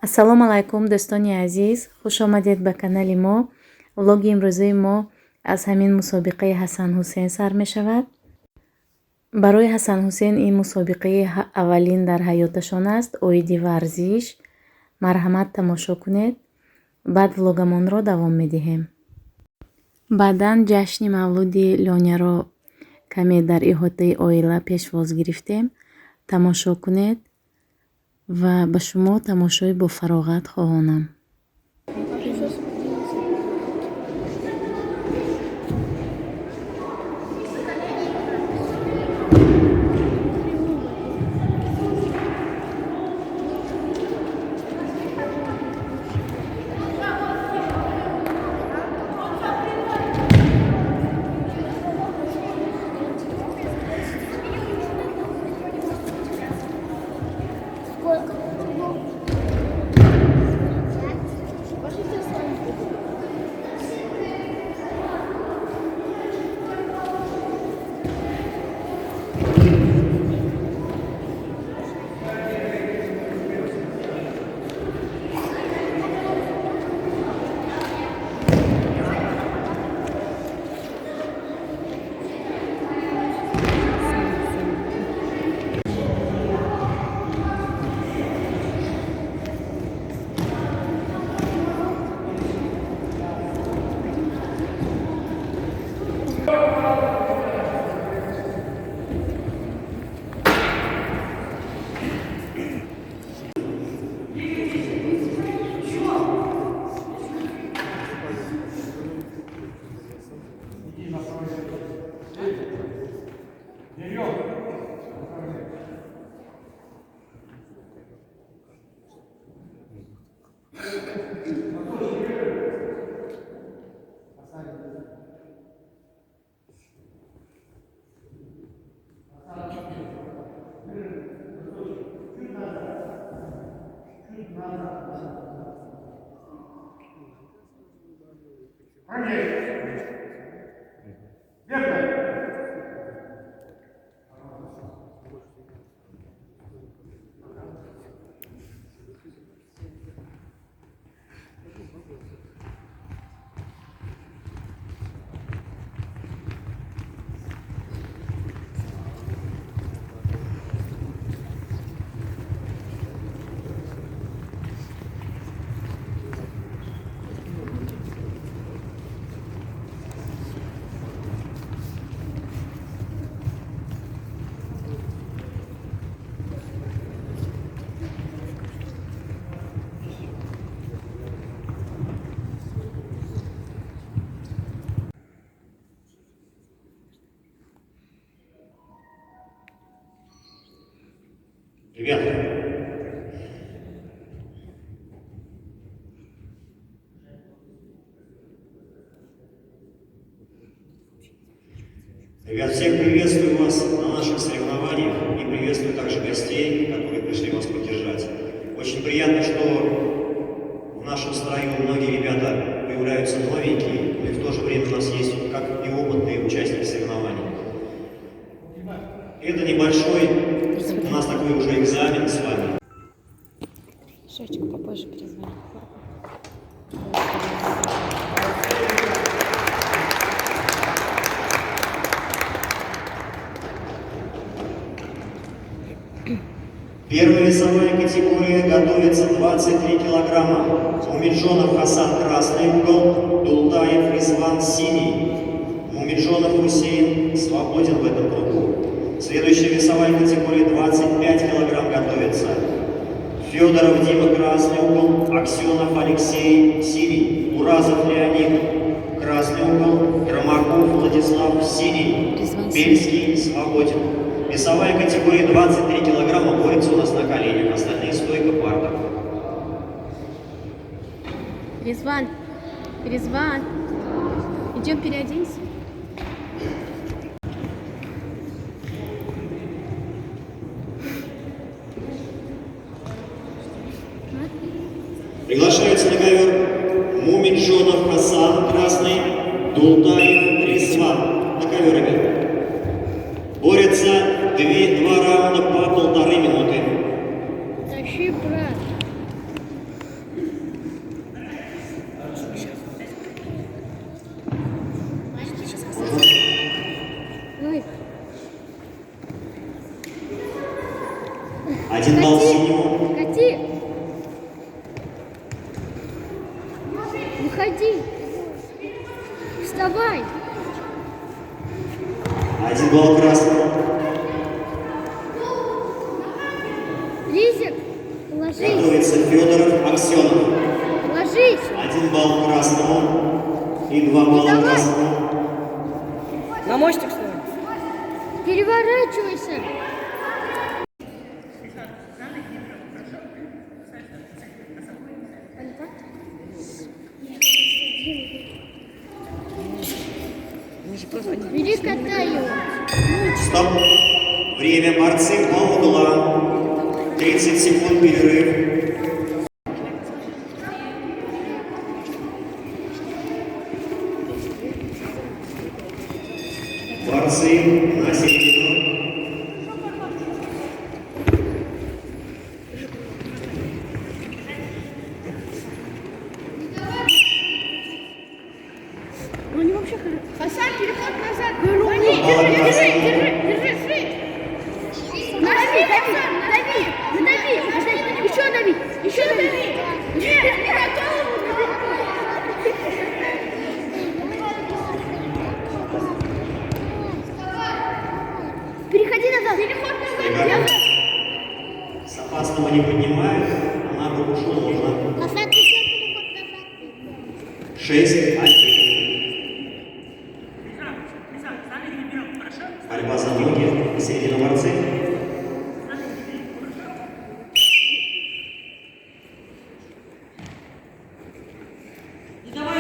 Ассалому алайкум, дӯстони азиз, хушомадед ба канали мо. Влоги имрӯзаи мо аз ҳамин мусобиқаи Ҳасан Ҳусен сар мешавад. Барои Ҳасан Ҳусен ин мусобиқаи аввалин дар ҳаёташон аст оиди варзиш. Марҳамат, тамошо кунед, баъд влогамонро давом медиҳем. Баъдан ҷашни мавлуди Лёняро каме дар иҳотаи оила пешвоз гирифтем. Тамошо кунед ва ба шумо тамошои бофароғат хоҳонам. Сколько? Пошлите с вами. Ребята, ребят, всех приветствую вас на наших соревнованиях и приветствую также гостей, которые пришли вас поддержать. Очень приятно, что в нашем строю многие ребята появляются новенькие, но и в то же время у нас есть как и опытные участники соревнований. Это небольшой у нас такой уже экзамен с вами. Шефчик попозже перезвонит. Первая весовая категория готовится 23 килограмма. Мумиджонов Хасан — красный угол, Дултаев Ризван — синий. Мумиджонов Хусейн свободен в этом кругу. Следующая весовая категория 25 килограмм готовится. Федоров Дима — красный угол, Аксенов Алексей — синий, Уразов Леонид — красный угол, Громаков Владислав — синий, Резван. Бельский свободен. Весовая категория 23 килограмма борется у нас на коленях, остальные стойка, партер. Резван, Резван, идем переоденься. Приглашаются на ковер Мумиджонов Хасан, красный, Дултаев Резван. На ковер, ребята. Борются два раунда по 1,5 минуты. Тащи, брат. Переходи. Вставай. 1 балл красному. Лизик, ложись. Готовится Федоров Аксенов. Ложись. 1 балл красному и 2 балла Давай. Красному. На мостик вставай. Переворачивайся. Они же просто не Бери, катай его. Стоп. Время, борцы по углам. 30 секунд перерыв. Борцы на середину. Он вообще Хасан, переход назад. Держи, Балл держи, красному. держи, держи. Дави, Хасан, дави, дави, дави. Еще дави, еще дави. Нет, не на голову дави. Переходи назад. Переход назад. Делай. С опасного не поднимают, а на руку ушел можно. Хасан, еще переход назад. 6-1. Борьба за ноги. На середину борцы.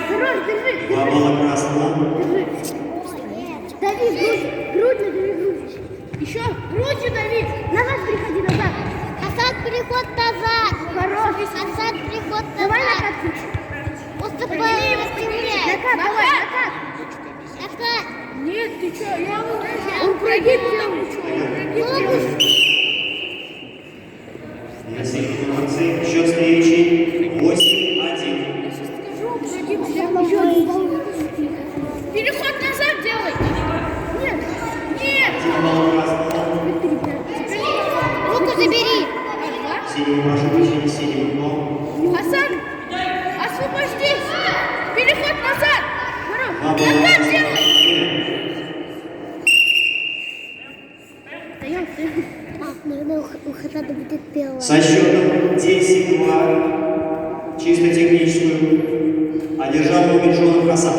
Хорош, держи. 2 балла красному. Держи. Дави грудь, грудью дави грудью. Еще грудью дави. Назад переходи, назад. Хасан, переход назад. Хорош. Хасан, переход Давай назад. накат лучше. Уступай, расстреляй. Накат, давай, накат. Накат. Нет, ты что, я Он прогиб делал. Ногу. На середину борцы. Счет встречи 8-1. Я сейчас скажу, он прогиб сделал. Переход назад делай. Нет, нет. 1 балл красному. Руку забери. Синему прошу прощения, синему но. Хасан, освободись. Переход назад. 2 балла Накат красному. делай. Время. Встаем, встаем. А, наверное, у Хасана будет белая. Со счетом 10-2 чисто техническую одержал Мумиджонов Хасан.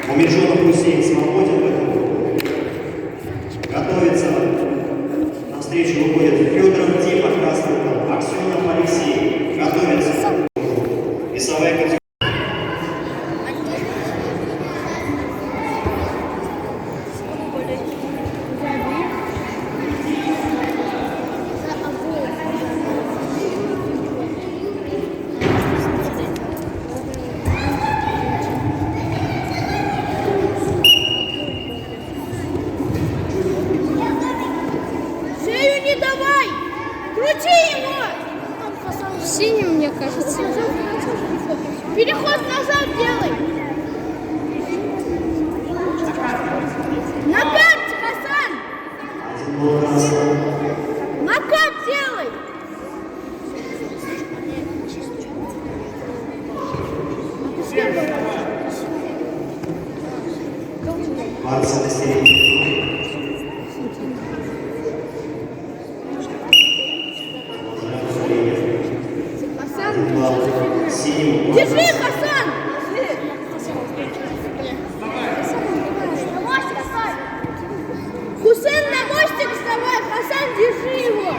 Мумиджонов Хусейн свободен в этом кругу. Готовится. На встречу выходит Федоров Дима, красный угол, Аксенов Алексей. Готовится. Весовая категория. За обоих. Шею не давай! Крути его! Синим, мне кажется. Переход назад делай! Накат, Хасан! 1 балл красному. Накат делай! Борцы на середину. Продолжаем время. Хасан, 1 балл синему. держи, Хасан! На мостик вставай! Хусейн, на мостик вставай! Хасан, держи его!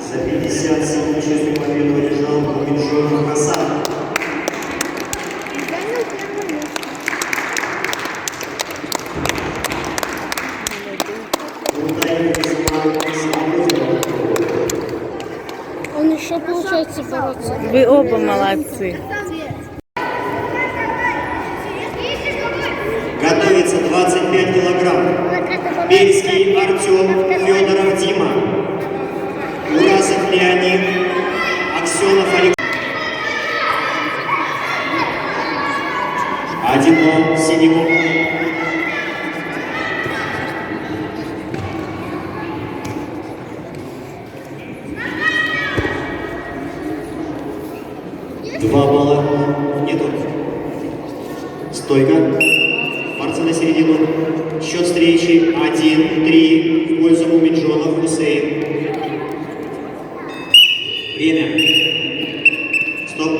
За 50 секунд чистую победу одержал Мумиджонов Хасан. Занял первое место. Дултаев Ризван свободен в этом кругу. Он еще, получается, бороться. Вы оба молодцы. Готовится 25 килограмм. Бельский Артем, Федоров Дима. Уразов Леонид, Аксенов Алексей. 1 балл синему. 2 балла. Нету. Стойка. Борцы на середину. Счет встречи 1-3 в пользу Мумиджонов Хусейн. Время. Стоп.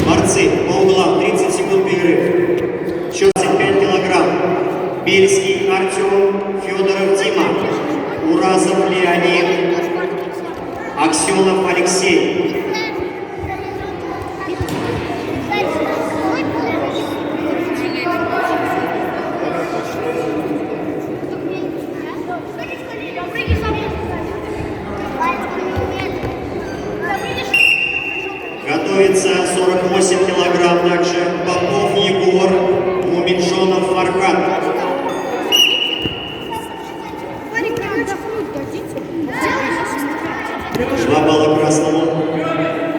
Борцы по углам. 30 секунд перерыв. Счет 5 килограмм. Бельский Артем, Федоров Дима, Уразов Леонид, Аксенов Алексей. Готовится 48 килограмм также Попов Егор, Мумиджонов Фархат. Отдохнуть дадите? 2 балла красному.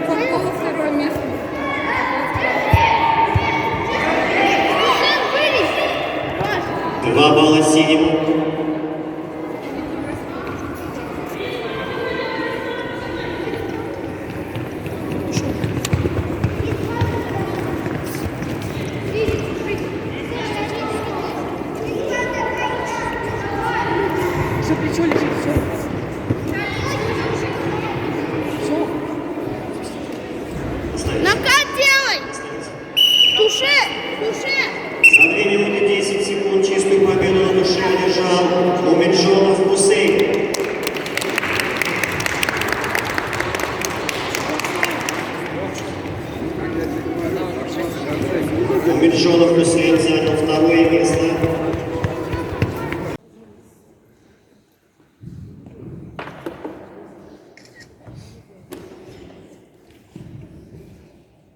Попова второе место. 2 балла синему. Все, плечо лежит, все. Все. Оставить. Накат делай! Оставить. Туше! Туше! За 2 минуты 10 секунд чистую победу на туше одержал Мумиджонов Хусейн. Мумиджонов Хусейн занял второе место.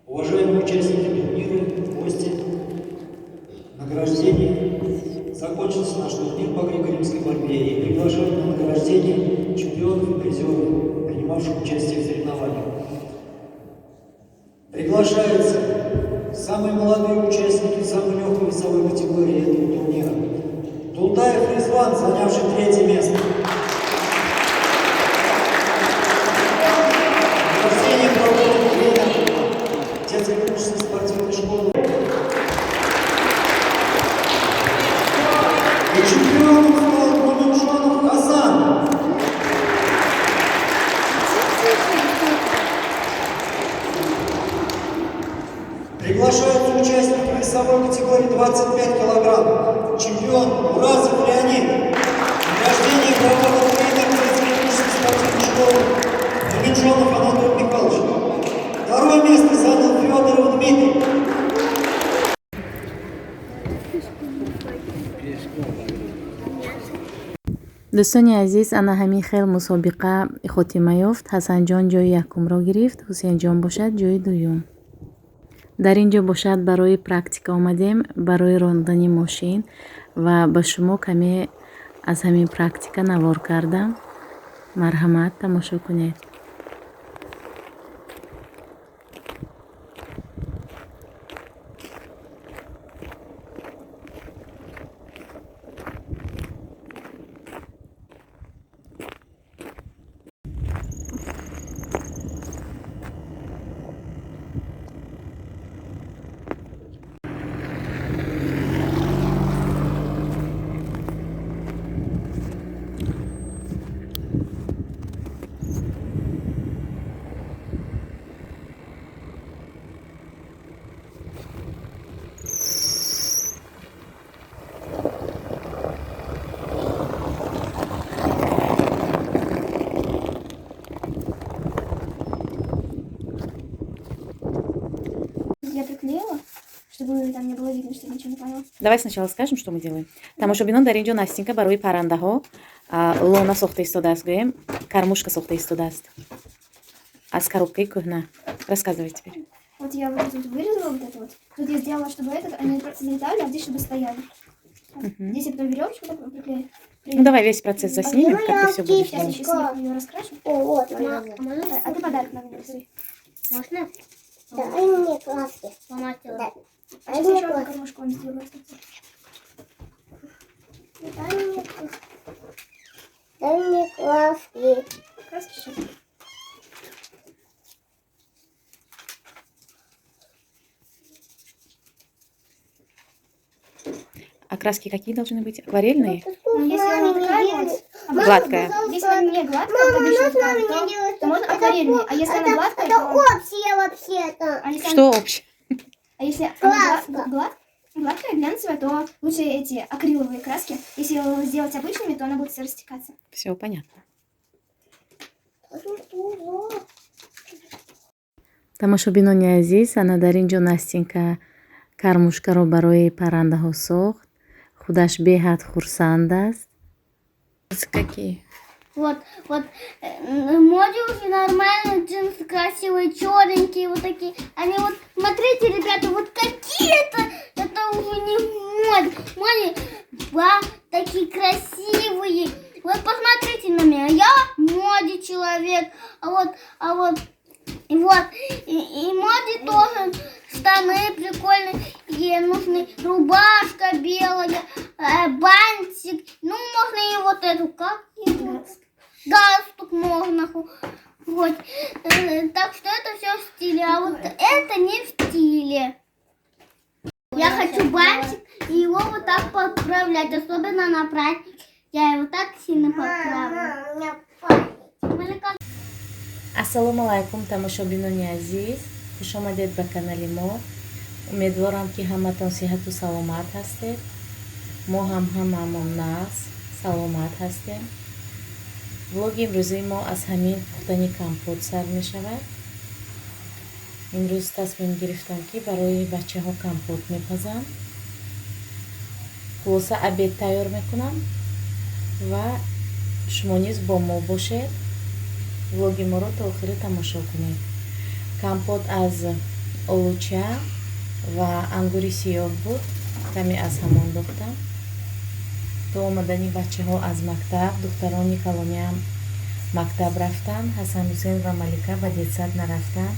Уважаемые участники турнира, гости, награждение. Закончился наш турнир по греко-римской борьбе, и приглашаем на награждение чемпионов и призеров, принимавших участие в соревнованиях. Приглашаются самые молодые участники самой легкой весовой категории этого турнира. Дултаев Резван, занявший третье место. Награждение проводит тренер детской юношеской спортивной школы. И чемпионом стал Муминджонов Хасан. Приглашаются участники весовой категории 25 килограмм. Чемпион Уразов Леонид. Награждение проводит тренер детской юношеской спортивной школы Муминджонов Анатолий Михайлович. Второе место занял Федоров Дмитрий. Дӯстони азиз, ана ҳамин хел мусобиқа хотима ёфт. Ҳасанҷон ҷои якумро гирифт, Ҳусейнҷон бошад ҷои дуюм. Дар ин ҷо бошад барои практика омадем, барои рондани мошин, ва ба шумо каме аз ҳамин практика навор кардам. Марҳамат, тамошо кунед. Я приклеила, чтобы там не было видно, чтобы ничего не поняла. Давай сначала скажем, что мы делаем. Тамошобинон, дар ин ҷо Настинка барои паррандаҳо лона сохта истодааст, гӯем, кормушка сохта истодааст аз коробкаи кӯҳна. Рассказывай теперь. Вот я вот тут вырезала вот это вот. Тут я сделала, чтобы этот, они просто залетали, а здесь чтобы стояли. Здесь я потом веревочку такую приклею. Ну давай весь процесс заснимем, как ты все будешь Сейчас делать. еще сверху ее раскрашу. О, вот, А ты подарок нам нарисуй. Можно? Дай мне краски. Да. А сейчас еще одну кормушку вам сделаю. Дай мне, дай мне краски. Краски сейчас. А краски какие должны быть? Акварельные? Ну, если она такая вот, Гладкая. Если она не гладкая, вот обычно такая, то можно акварельные. А если она гладкая, Это то... общее вообще-то. А если Что общее? А если она Краска. гладкая, глянцевая, то лучше эти акриловые краски. Если ее сделать обычными, то она будет растекаться. Все понятно. Тамошобинони азиз, ана дар ин ҷо Настенька кормушкаро барои паррандаҳо сохт. Худаш беҳад хурсанд аст. Какие? Вот, вот, моде уже нормально, джинсы красивые, черненькие, вот такие. Они вот, смотрите, ребята, вот какие это уже не моде. Моде, ба, такие красивые. Вот посмотрите на меня, я в моде человек, а вот, и вот, и моде тоже штаны прикольные, ей нужны рубашка белая, бантик, ну можно и вот эту, как его? Галстук можно, вот, так что это все в стиле, а вот это не в стиле. Я хочу бантик и его вот так поправлять, особенно на праздник. Я его так сильно поправлю. Малика, Ассалому алайкум, тамошобинони азиз, хушомадед ба канали мо. Умедворам, ки ҳаматон сиҳату саломат ҳастед. Мо ҳам ҳамаамон нағз саломат ҳастем. Влоги имрӯзаи мо аз ҳамин пухтани компот сар мешавад. Имрӯз тасмим гирифтам, ки барои бачаҳо компот мепазам. Хулоса, обед тайёр мекунам ва шумо низ бо мо бошед, влоги моро то охири тамошо кунед. Компот аз олуча ва ангури сиёҳ буд, каме аз ҳамон дохтам. То омадани бачаҳо аз мактаб, духтарони калониам мактаб рафтанд, Ҳасанҳусен ва Малика ба детсад нарафтанд.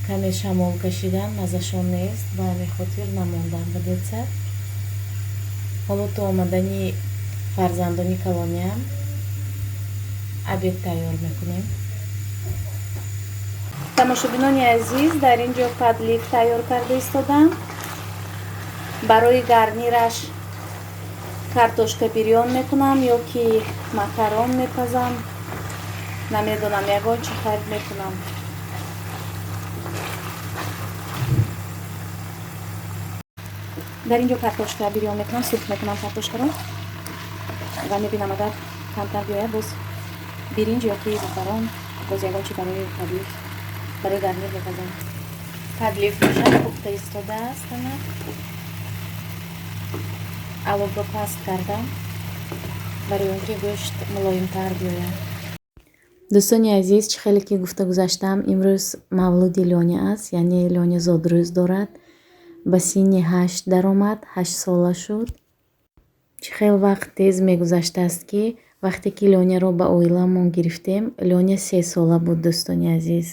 Каме шамол кашидан, маззашон нест, ба ҳамин хотир намонданд ба детсад. Ҳоло то омадани фарзандони калониам обед тайёр мекунем. Тамошобинони азиз, дар ин ҷо подлив тайёр карда истодам. Барои гарнираш картошка бирён мекунам ё ки макарон мепазам, намедонам, ягон чӣ харид мекунам. Дар ин ҷо картошка бирён мекунам, сурх мекунам картошкаро ва мебинам, агар камтар биёяд, боз биринҷ ё ки макарон, боз ягон чи барои подлив, барои гарнир мепазам. Подлив бошад, пухта истодааст. Ана, алобро паст кардам барои он ки гӯшт мулоимтар биёяд. Дӯстони азиз, чӣ хеле ки гуфта гузаштам, имрӯз мавлуди Лёня аст, яъне Лёня зодрӯз дорад. Ба синни 8 даромад, 8сола шуд. Чӣ хел вақт тез мегузаштааст, ки вақте ки Лёняро ба оиламон гирифтем, Лёня 3сола буд, дӯстони азиз.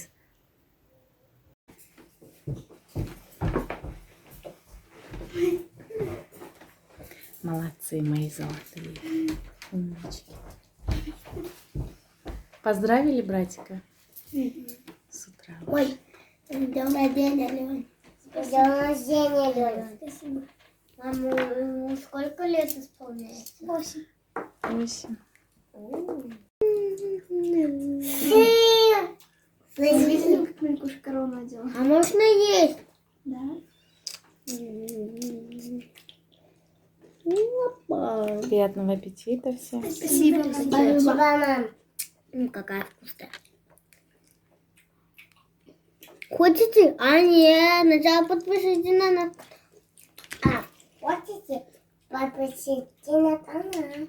Молодцы, мои золотые умнички. Поздравили братика с утра? Ой, днем рождения, Лёнь. С днем рождения, Лёнь. Спасибо. Маму, ему сколько лет исполняется? 8. 8. Сыр. Вы видели, как Маликуша корону одела? А можно есть? Да. Опа. Приятного аппетита всем. Спасибо. Спасибо, мам. Какая вкусная. Хотите? А нет, сначала подпишите на нас. А, хотите? Подпишите на канал.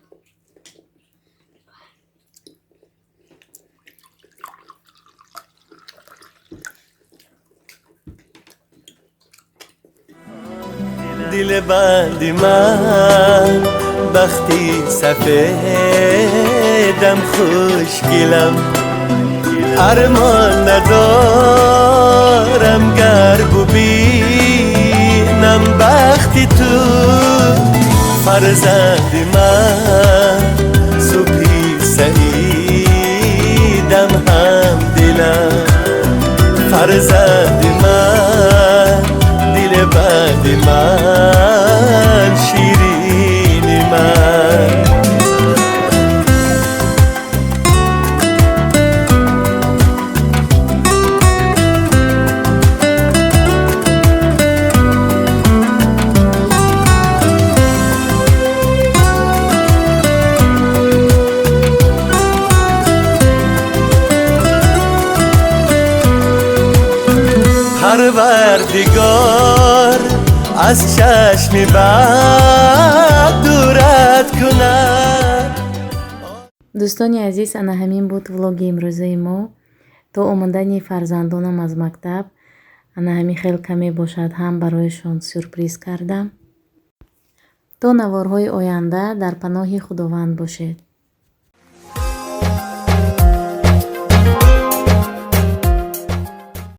Дили банди ман, бахти сафедам, хушгилам, армон надорам, гар бубинам бахти ту, фарзанди ман, субҳи саидам, ҳамдилам, фарзанди ман, дили банди ман. Аз чашми бад дурат кунад. Дӯстони азиз, ана ҳамин буд влоги имрӯзаи мо. То омадани фарзандонам аз мактаб ана ҳамин хел каме бошад ҳам барояшон сюрприз кардам. То наворҳои оянда дар паноҳи Худованд бошед.